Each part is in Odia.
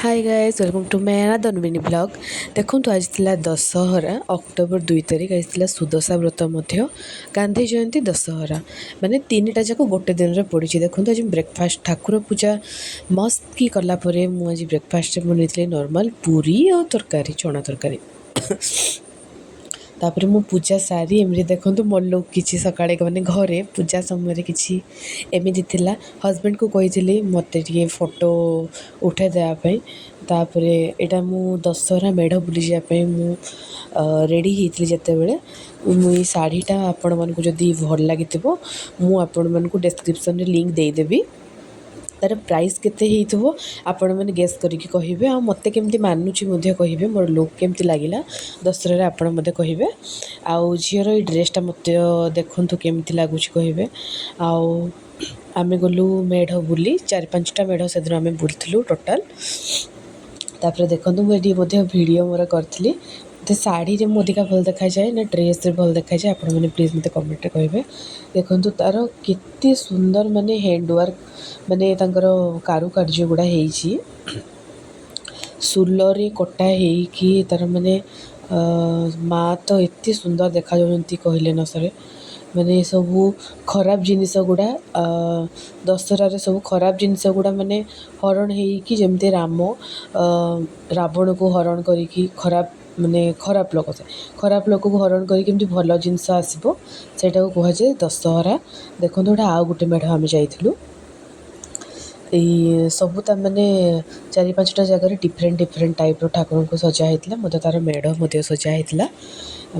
Hi guys, welcome to my another mini vlog. ଦେଖନ୍ତୁ, ଆଜି ଥିଲା ଦଶହରା, ଅକ୍ଟୋବର 2 ତାରିଖ। ଆଜି ଥିଲା ସୁଦଶା ବ୍ରତ ମଧ୍ୟ, ଗାନ୍ଧୀ ଜୟନ୍ତୀ, ଦଶହରା, ମାନେ ତିନିଟା ଯାକ ଗୋଟେ ଦିନରେ ପଡ଼ିଛି। ଦେଖନ୍ତୁ, ଆଜି ବ୍ରେକଫାଷ୍ଟ, ଠାକୁର ପୂଜା ମସ୍ତ କି କଲା ପରେ ମୁଁ ଆଜି ବ୍ରେକଫାଷ୍ଟରେ ବନେଇଥିଲି ନର୍ମାଲ୍ ପୁରୀ ଆଉ ତରକାରୀ, ଚଣା ତରକାରୀ। ତାପରେ ମୁଁ ପୂଜା ସାରି ଏମିତି ଦେଖନ୍ତୁ ମୋ ଲୁକ୍ କିଛି ସକାଳେ, ମାନେ ଘରେ ପୂଜା ସମୟରେ କିଛି ଏମିତି ଥିଲା। ହଜବେଣ୍ଡକୁ କହିଥିଲି ମୋତେ ଟିକେ ଫଟୋ ଉଠାଇ ଦେବା ପାଇଁ। ତାପରେ ଏଇଟା ମୁଁ ଦଶହରା ମେଢ଼ ବୁଲିଯିବା ପାଇଁ ମୁଁ ରେଡ଼ି ହେଇଥିଲି ଯେତେବେଳେ। ମୁଁ ଏଇ ଶାଢ଼ୀଟା ଆପଣମାନଙ୍କୁ ଯଦି ଭଲ ଲାଗିଥିବ, ମୁଁ ଆପଣମାନଙ୍କୁ ଡେସ୍କ୍ରିପସନ୍ରେ ଲିଙ୍କ୍ ଦେଇଦେବି। ତା'ର ପ୍ରାଇସ୍ କେତେ ହେଇଥିବ, ଆପଣମାନେ ଗେସ୍ କରିକି କହିବେ। ଆଉ ମୋତେ କେମିତି ମାନୁଛି ମଧ୍ୟ କହିବେ। ମୋର ଲୁକ୍ କେମିତି ଲାଗିଲା ଦଶହରାରେ, ଆପଣ ମୋତେ କହିବେ। ଆଉ ଝିଅର ଏଇ ଡ୍ରେସ୍ଟା ମଧ୍ୟ ଦେଖନ୍ତୁ, କେମିତି ଲାଗୁଛି କହିବେ। ଆଉ ଆମେ ଗଲୁ ମେଢ଼ ବୁଲି। ଚାରି ପାଞ୍ଚଟା ମେଢ଼ ସେଦିନ ଆମେ ବୁଲିଥିଲୁ ଟୋଟାଲ୍। ତାପରେ ଦେଖନ୍ତୁ, ମୁଁ ଏଠି ମଧ୍ୟ ଭିଡ଼ିଓ ମୋର କରିଥିଲି। ମୋତେ ଶାଢ଼ୀରେ ମୁଁ ଅଧିକା ଭଲ ଦେଖାଯାଏ ନା ଡ୍ରେସ୍ରେ ଭଲ ଦେଖାଯାଏ, ଆପଣମାନେ ପ୍ଲିଜ୍ ମୋତେ କମେଣ୍ଟରେ କହିବେ। ଦେଖନ୍ତୁ, ତା'ର କେତେ ସୁନ୍ଦର ମାନେ ହ୍ୟାଣ୍ଡୱାର୍କ, ମାନେ ତାଙ୍କର କାରୁକାର୍ଯ୍ୟ ଗୁଡ଼ା ହେଇଛି। ସୂଲରେ କଟା ହେଇକି ତା'ର ମାନେ ମା ତ ଏତେ ସୁନ୍ଦର ଦେଖାଯାଉଛନ୍ତି, କହିଲେ ନ ସରେ। ମାନେ ସବୁ ଖରାପ ଜିନିଷ ଗୁଡ଼ା, ଦଶହରାରେ ସବୁ ଖରାପ ଜିନିଷ ଗୁଡ଼ା ମାନେ ହରଣ ହେଇକି, ଯେମିତି ରାମ ରାବଣକୁ ହରଣ କରିକି, ଖରାପ ମାନେ ଖରାପ ଲୋକ, ସେ ଖରାପ ଲୋକକୁ ହରଣ କରିକି କେମିତି ଭଲ ଜିନିଷ ଆସିବ, ସେଇଟାକୁ କୁହାଯାଏ ଦଶହରା। ଦେଖନ୍ତୁ, ଏଇଟା ଆଉ ଗୋଟେ ମେଢ଼ ଆମେ ଯାଇଥିଲୁ। ଏଇ ସବୁ ତା'ମାନେ ଚାରି ପାଞ୍ଚଟା ଜାଗାରେ ଡିଫରେଣ୍ଟ ଡିଫରେଣ୍ଟ ଟାଇପ୍ର ଠାକୁରଙ୍କୁ ସଜା ହେଇଥିଲା ମଧ୍ୟ, ତା'ର ମେଢ଼ ମଧ୍ୟ ସଜା ହେଇଥିଲା।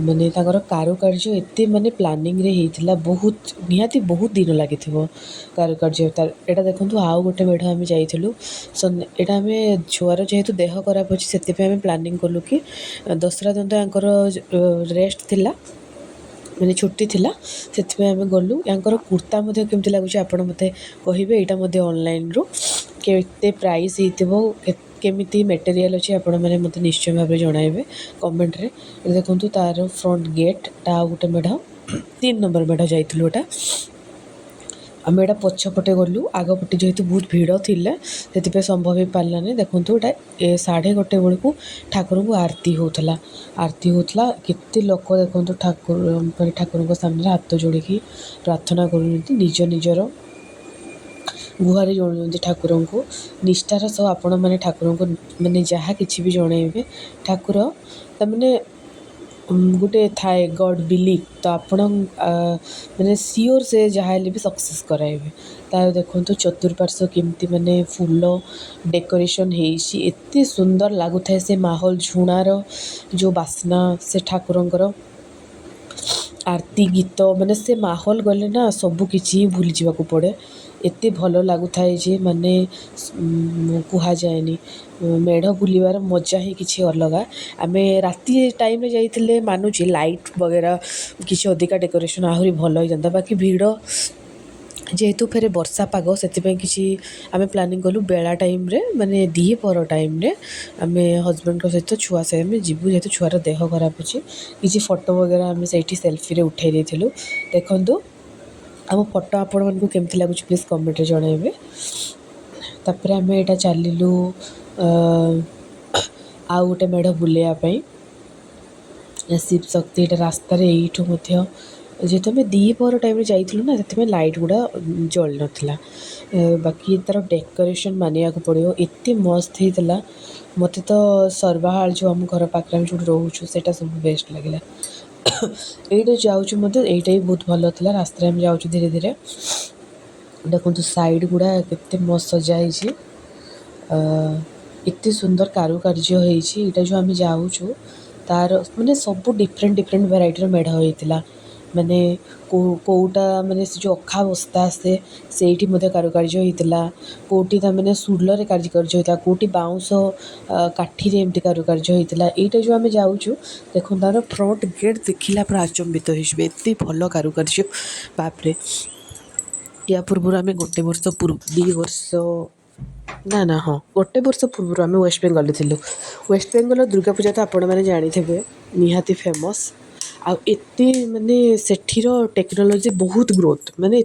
ମାନେ ତାଙ୍କର କାରୁକାର୍ଯ୍ୟ ଏତେ ମାନେ ପ୍ଲାନିଂରେ ହେଇଥିଲା, ବହୁତ ନିହାତି ବହୁତ ଦିନ ଲାଗିଥିବ କାରୁକାର୍ଯ୍ୟ ତାର। ଏଇଟା ଦେଖନ୍ତୁ, ଆଉ ଗୋଟେ ମେଢ଼ ଆମେ ଯାଇଥିଲୁ। ଏଇଟା ଆମେ ଛୁଆର ଯେହେତୁ ଦେହ ଖରାପ ଅଛି, ସେଥିପାଇଁ ଆମେ ପ୍ଲାନିଂ କଲୁ କି ଦଶହରା ଦିନ ତ ୟାଙ୍କର ରେଷ୍ଟ ଥିଲା, ମାନେ ଛୁଟି ଥିଲା, ସେଥିପାଇଁ ଆମେ ଗଲୁ। ୟାଙ୍କର କୁର୍ତ୍ତା ମଧ୍ୟ କେମିତି ଲାଗୁଛି, ଆପଣ ମୋତେ କହିବେ। ଏଇଟା ମଧ୍ୟ ଅନଲାଇନ୍ରୁ। କେତେ ପ୍ରାଇସ୍ ହେଇଥିବ, କେମିତି ମେଟେରିଆଲ୍ ଅଛି, ଆପଣମାନେ ମୋତେ ନିଶ୍ଚୟ ଭାବରେ ଜଣାଇବେ କମେଣ୍ଟରେ। ଦେଖନ୍ତୁ, ତା'ର ଫ୍ରଣ୍ଟ ଗେଟ୍ ଟା। ଆଉ ଗୋଟେ ମେଢ଼, 3 ନମ୍ବର ମେଢ଼ ଯାଇଥିଲୁ ଏଇଟା ଆମେ। ଏଇଟା ପଛପଟେ ଗଲୁ, ଆଗ ପଟେ ଯେହେତୁ ବହୁତ ଭିଡ଼ ଥିଲା, ସେଥିପାଇଁ ସମ୍ଭବ ହେଇପାରିଲାନି। ଦେଖନ୍ତୁ, ଏଇଟା ଏ 1:30 ବେଳକୁ ଠାକୁରଙ୍କୁ ଆରତି ହେଉଥିଲା। ଆରତି ହେଉଥିଲା, କେତେ ଲୋକ ଦେଖନ୍ତୁ, ଠାକୁର ମାନେ ଠାକୁରଙ୍କ ସାମ୍ନାରେ ହାତ ଯୋଡ଼ିକି ପ୍ରାର୍ଥନା କରୁଛନ୍ତି, ନିଜ ନିଜର ଗୁହାରି ଜଣାଉଛନ୍ତି ଠାକୁରଙ୍କୁ ନିଷ୍ଠାର ସହ। ଆପଣମାନେ ଠାକୁରଙ୍କୁ ମାନେ ଯାହା କିଛି ବି ଜଣାଇବେ, ଠାକୁର ତାମାନେ ଗୋଟେ ଥାଏ ଗଡ଼୍ ବିଲିଭ୍, ତ ଆପଣ ମାନେ ସିଓର ସେ ଯାହା ହେଲେ ବି ସକ୍ସେସ୍ କରାଇବେ। ତାର ଦେଖନ୍ତୁ, ଚତୁଃପାର୍ଶ୍ୱ କେମିତି ମାନେ ଫୁଲ ଡେକୋରେସନ୍ ହେଇଛି, ଏତେ ସୁନ୍ଦର ଲାଗୁଥାଏ ସେ ମାହୋଲ। ଝୁଣାର ଯେଉଁ ବାସ୍ନା, ସେ ଠାକୁରଙ୍କର ଆରତି ଗୀତ, ମାନେ ସେ ମାହୋଲ ଗଲେ ନା ସବୁ କିଛି ହିଁ ଭୁଲିଯିବାକୁ ପଡ଼େ। ଏତେ ଭଲ ଲାଗୁଥାଏ ଯେ ମାନେ କୁହାଯାଏନି। ମେଢ଼ ବୁଲିବାର ମଜା ହିଁ କିଛି ଅଲଗା। ଆମେ ରାତି ଟାଇମ୍ରେ ଯାଇଥିଲେ, ମାନୁଛି, ଲାଇଟ୍ ବଗେରା କିଛି ଅଧିକା ଡେକୋରେସନ୍ ଆହୁରି ଭଲ ହେଇଥାନ୍ତା। ବାକି ଭିଡ଼ ଯେହେତୁ, ଫେରେ ବର୍ଷା ପାଗ, ସେଥିପାଇଁ କିଛି ଆମେ ପ୍ଲାନିଂ କଲୁ ବେଳା ଟାଇମ୍ରେ, ମାନେ ଦ୍ୱିପହର ଟାଇମ୍ରେ ଆମେ ହଜବେଣ୍ଡଙ୍କ ସହିତ ଛୁଆ ସହ ଆମେ ଯିବୁ, ଯେହେତୁ ଛୁଆର ଦେହ ଖରାପ ଅଛି। କିଛି ଫଟୋ ବଗେରା ଆମେ ସେଇଠି ସେଲ୍ଫିରେ ଉଠାଇ ଦେଇଥିଲୁ। ଦେଖନ୍ତୁ, ଆମ ଫଟୋ ଆପଣମାନଙ୍କୁ କେମିତି ଲାଗୁଛି, ପ୍ଲିଜ୍ କମେଣ୍ଟରେ ଜଣାଇବେ। ତାପରେ ଆମେ ଏଇଟା ଚାଲିଲୁ ଆଉ ଗୋଟେ ମେଢ଼ ବୁଲିବା ପାଇଁ, ଶିବ ଶକ୍ତି। ଏଇଟା ରାସ୍ତାରେ ଏଇଠୁ ମଧ୍ୟ, ଯେହେତୁ ଆମେ ଦ୍ୱିପହର ଟାଇମ୍ରେ ଯାଇଥିଲୁ ନା, ସେଥିପାଇଁ ଲାଇଟ୍ ଗୁଡ଼ା ଜଳି ନଥିଲା। ବାକି ତା'ର ଡେକୋରେସନ୍ ମାନିବାକୁ ପଡ଼ିବ, ଏତେ ମସ୍ତ ହେଇଥିଲା। ମୋତେ ତ ସରବାହାଳ, ଯେଉଁ ଆମ ଘର ପାଖରେ ଆମେ ଯେଉଁଠି ରହୁଛୁ, ସେଇଟା ସବୁ ବେଷ୍ଟ ଲାଗିଲା। ଏଇଟା ଯାଉଛୁ ମଧ୍ୟ, ଏଇଟା ବି ବହୁତ ଭଲ ଥିଲା। ରାସ୍ତାରେ ଆମେ ଯାଉଛୁ ଧୀରେ ଧୀରେ। ଦେଖନ୍ତୁ, ସାଇଡ଼୍ ଗୁଡ଼ା କେତେ ମସ୍ତ ସଜା ହେଇଛି, ଏତେ ସୁନ୍ଦର କାରୁକାର୍ଯ୍ୟ ହେଇଛି। ଏଇଟା ଯେଉଁ ଆମେ ଯାଉଛୁ, ତାର ମାନେ ସବୁ ଡିଫରେଣ୍ଟ ଡିଫରେଣ୍ଟ ଭେରାଇଟିର ମେଢ଼ ହେଇଥିଲା। ମାନେ କେଉଁ କେଉଁଟା ମାନେ ସେ ଯେଉଁ ଅଖା ବସ୍ତା ଆସେ, ସେଇଠି ମଧ୍ୟ କାରୁକାର୍ଯ୍ୟ ହେଇଥିଲା। କେଉଁଠି ତାମାନେ ସୂଲରେ କାରୁକାର୍ଯ୍ୟ ହେଇଥିଲା, କେଉଁଠି ବାଉଁଶ କାଠିରେ ଏମିତି କାରୁକାର୍ଯ୍ୟ ହେଇଥିଲା। ଏଇଟା ଯେଉଁ ଆମେ ଯାଉଛୁ, ଦେଖନ୍ତୁ, ତାର ଫ୍ରଣ୍ଟ ଗେଟ୍ ଦେଖିଲେ ଆପଣ ଆଚମ୍ବିତ ହେଇଯିବେ, ଏତେ ଭଲ କାରୁକାର୍ଯ୍ୟ, ବାପରେ। ୟା ପୂର୍ବରୁ ଆମେ ଗୋଟେ ବର୍ଷ ପୂର୍ବ, 2 ବର୍ଷ, ନା ନା, ହଁ, ଗୋଟେ ବର୍ଷ ପୂର୍ବରୁ ଆମେ ୱେଷ୍ଟବେଙ୍ଗଲରେ ଥିଲୁ। ୱେଷ୍ଟବେଙ୍ଗଲର ଦୁର୍ଗା ପୂଜା ତ ଆପଣମାନେ ଜାଣିଥିବେ, ନିହାତି ଫେମସ୍। ଆଉ ଏତେ ମାନେ ସେଠିର ଟେକ୍ନୋଲୋଜି ବହୁତ ଗ୍ରୋଥ୍, ମାନେ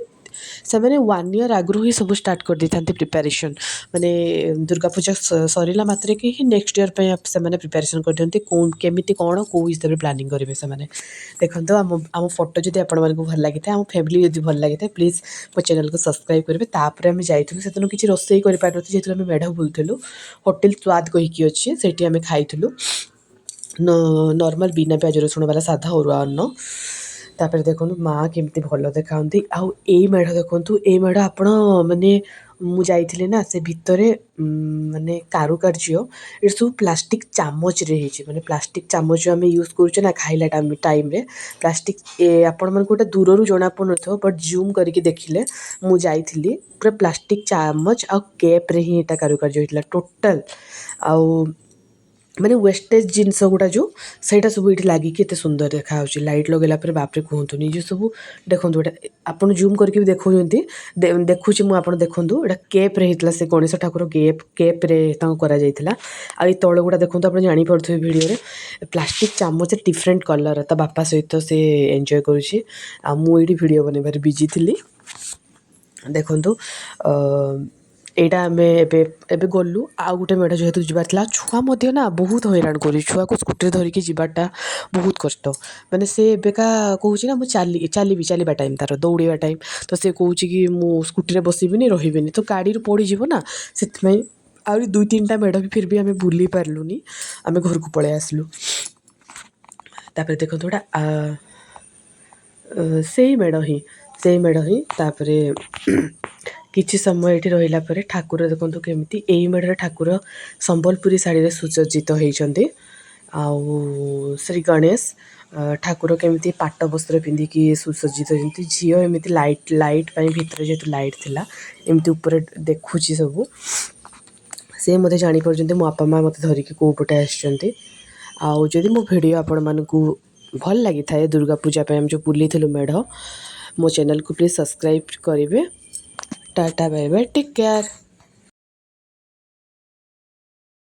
ସେମାନେ 1 ଇୟର୍ ଆଗରୁ ହିଁ ସବୁ ଷ୍ଟାର୍ଟ କରିଦେଇଥାନ୍ତି ପ୍ରିପାରେସନ୍। ମାନେ ଦୁର୍ଗା ପୂଜା ସରିଲା ମାତ୍ରକେ ହିଁ ନେକ୍ସଟ ଇୟର୍ ପାଇଁ ସେମାନେ ପ୍ରିପାରେସନ୍ କରିଦିଅନ୍ତି, କେଉଁ କେମିତି କ'ଣ କେଉଁ ହିସାବରେ ପ୍ଲାନିଂ କରିବେ ସେମାନେ। ଦେଖନ୍ତୁ, ଆମ ଆମ ଫଟୋ ଯଦି ଆପଣମାନଙ୍କୁ ଭଲ ଲାଗିଥାଏ, ଆମ ଫ୍ୟାମିଲି ଯଦି ଭଲ ଲାଗିଥାଏ, ପ୍ଲିଜ୍ ମୋ ଚ୍ୟାନେଲକୁ ସବସ୍କ୍ରାଇବ୍ କରିବେ। ତାପରେ ଆମେ ଯାଇଥିଲୁ, ସେଦିନ କିଛି ରୋଷେଇ କରିପାରିନଥିଲୁ, ଯେହେତୁ ଆମେ ମେଢ଼ ବୁଲୁଥିଲୁ। ହୋଟେଲ ସ୍ୱାଦ କହିକି ଅଛି, ସେଇଠି ଆମେ ଖାଇଥିଲୁ ନର୍ମାଲ ବିନା ପିଆଜ ରସୁଣ ବାଲା ସାଧା ଅରୁଆ ଅନ୍ନ। ତାପରେ ଦେଖନ୍ତୁ, ମା କେମିତି ଭଲ ଦେଖାଯାଆନ୍ତି। ଆଉ ଏଇ ମେଢ଼ ଦେଖନ୍ତୁ, ଏଇ ମେଢ଼ ଆପଣ ମାନେ ମୁଁ ଯାଇଥିଲି ନା, ସେ ଭିତରେ ମାନେ କାରୁକାର୍ଯ୍ୟ ଏଠି ସବୁ ପ୍ଲାଷ୍ଟିକ୍ ଚାମଚରେ ହେଇଛି। ମାନେ ପ୍ଲାଷ୍ଟିକ୍ ଚାମଚ ଆମେ ୟୁଜ୍ କରୁଛେ ନା ଖାଇଲା ଟାଇମ୍ରେ, ପ୍ଲାଷ୍ଟିକ୍ ଏ ଆପଣମାନଙ୍କୁ ଗୋଟେ ଦୂରରୁ ଜଣାପଡ଼ୁନଥିବ, ବଟ୍ ଜୁମ୍ କରିକି ଦେଖିଲେ, ମୁଁ ଯାଇଥିଲି, ପୁରା ପ୍ଲାଷ୍ଟିକ୍ ଚାମଚ ଆଉ କପ୍ରେ ହିଁ ଏଇଟା କାରୁକାର୍ଯ୍ୟ ହେଇଥିଲା ଟୋଟାଲ୍। ଆଉ ମାନେ ୱେଷ୍ଟେଜ୍ ଜିନିଷ ଗୁଡ଼ା ଯେଉଁ, ସେଇଟା ସବୁ ଏଇଠି ଲାଗିକି ଏତେ ସୁନ୍ଦର ଦେଖାଯାଉଛି। ଲାଇଟ୍ ଲଗେଇଲା ପରେ ବାପରେ କୁହନ୍ତୁନି। ଯେଉଁ ସବୁ ଦେଖନ୍ତୁ, ଏଇଟା ଆପଣ ଜୁମ୍ କରିକି ବି ଦେଖୁଛନ୍ତି, ଦେଖୁଛି ମୁଁ, ଆପଣ ଦେଖନ୍ତୁ, ଏଇଟା କପ୍ରେ ହେଇଥିଲା। ସେ ଗଣେଶ ଠାକୁର କପ୍ରେ ତାଙ୍କୁ କରାଯାଇଥିଲା। ଆଉ ଏଇ ତଳ ଗୁଡ଼ା ଦେଖନ୍ତୁ, ଆପଣ ଜାଣିପାରୁଥିବେ ଭିଡ଼ିଓରେ, ପ୍ଲାଷ୍ଟିକ୍ ଚାମଚ ଡିଫରେଣ୍ଟ କଲର୍। ତା ବାପା ସହିତ ସେ ଏନ୍ଜୟ କରୁଛି ଆଉ ମୁଁ ଏଇଠି ଭିଡ଼ିଓ ବନେଇବାରେ ବିଜି ଥିଲି। ଦେଖନ୍ତୁ, ଏଇଟା ଆମେ ଏବେ ଏବେ ଗଲୁ ଆଉ ଗୋଟେ ମେଢ଼ ଯେହେତୁ ଯିବାର ଥିଲା। ଛୁଆ ମଧ୍ୟ ନା ବହୁତ ହଇରାଣ କରୁଛି। ଛୁଆକୁ ସ୍କୁଟିରେ ଧରିକି ଯିବାଟା ବହୁତ କଷ୍ଟ। ମାନେ ସେ ଏବେକା କହୁଛି ନା ମୁଁ ଚାଲି ଚାଲିବି, ଚାଲିବା ଟାଇମ୍ ତାର, ଦୌଡ଼ିବା ଟାଇମ୍। ତ ସେ କହୁଛି କି ମୁଁ ସ୍କୁଟିରେ ବସିବିନି, ରହିବିନି, ତ ଗାଡ଼ିରୁ ପଡ଼ିଯିବ ନା। ସେଥିପାଇଁ ଆହୁରି ଦୁଇ ତିନିଟା ମେଢ଼ ବି ଫିର୍ ବି ଆମେ ବୁଲି ପାରିଲୁନି, ଆମେ ଘରକୁ ପଳେଇ ଆସିଲୁ। ତାପରେ ଦେଖନ୍ତୁ, ଏଇଟା ସେଇ ମେଢ଼ ହିଁ, ସେଇ ମେଢ଼ ହିଁ। ତାପରେ କିଛି ସମୟ ଏଇଠି ରହିଲା ପରେ ଠାକୁର ଦେଖନ୍ତୁ କେମିତି, ଏଇ ମେଢ଼ରେ ଠାକୁର ସମ୍ବଲପୁରୀ ଶାଢ଼ୀରେ ସୁସଜ୍ଜିତ ହେଇଛନ୍ତି। ଆଉ ଶ୍ରୀ ଗଣେଶ ଠାକୁର କେମିତି ପାଟ ବସ୍ତ୍ର ପିନ୍ଧିକି ସୁସଜ୍ଜିତ ହେଇଛନ୍ତି। ଝିଅ ଏମିତି ଲାଇଟ୍ ଲାଇଟ୍ ପାଇଁ, ଭିତରେ ଯେହେତୁ ଲାଇଟ୍ ଥିଲା, ଏମିତି ଉପରେ ଦେଖୁଛି ସବୁ। ସେ ମଧ୍ୟ ଜାଣିପାରୁଛନ୍ତି ମୋ ବାପା ମା' ମୋତେ ଧରିକି କେଉଁ ପଟେ ଆସିଛନ୍ତି। ଆଉ ଯଦି ମୋ ଭିଡ଼ିଓ ଆପଣମାନଙ୍କୁ ଭଲ ଲାଗିଥାଏ, ଦୁର୍ଗା ପୂଜା ପାଇଁ ଆମେ ଯେଉଁ ବୁଲିଥିଲୁ ମେଢ଼, ମୋ ଚ୍ୟାନେଲକୁ ପ୍ଲିଜ୍ ସବସ୍କ୍ରାଇବ୍ କରିବେ। Tata, bye bye, take care.